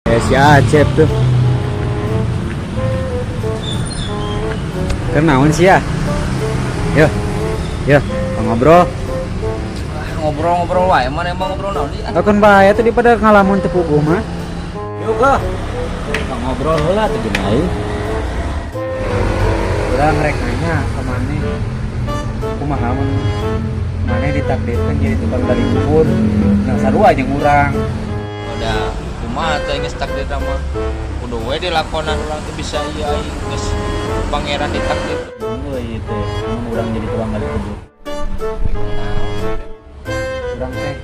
Eh, si Acep tuh. Kenaon sih ya? Yo, yo, ngobrol. Ah, ngobrol-ngobrol wae, mana emang ngobrol naon ieu? Akan bahaya tuh daripada ngalamun teu puguh mah. Yuk kah. Ngobrol heula tuh jeung aing. Urang rek nanya ka maneh. Kumaha mun maneh ditakdirkeun jadi tukang gali kubur? Nah, sarua jeung urang. Udah kumaha teh geus takdir mah. Kudu we dilakonan urang teh bisa ieu aing geus pangeran ditakdir. Oh iya teh, mun urang jadi tukang gali kubur. Urang teh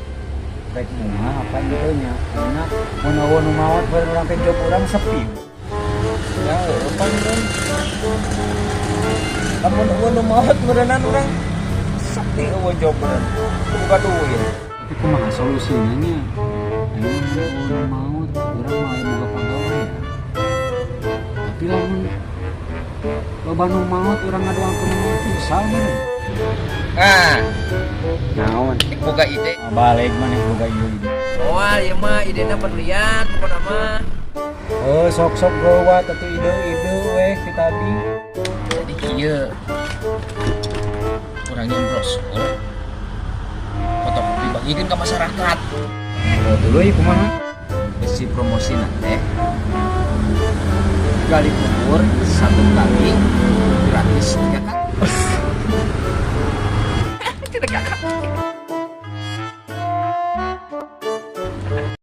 rek bunga apa gitu nya. Karena mun euweuh nu maot beureun urang teh job urang sepi. Ya pan kan. Lamun euweuh nu maot meureunnan urang sepi euweuh job meureun. Buka duit. Tapi kumaha solusina nya? Ayo mun euweuh nu maot urang mah aya boga pagawean. Tapi lamun loba nu maot urang ngadoakeun nu maot susah meureun. Ah, Naon? Boga ide. Balik maneh boga ide. Moal ieu mah idena berlian pokona mah. Oh, sok-sok gawat atuh ide-ide weh ti tadi. Jadi kieu. Urang nyeun brosur. Fotokopi bagikeun ka masyarakat. Oh, dulu ieu kumaha? Isi promosi teh. Gali kubur satu kali gratis 3 kali.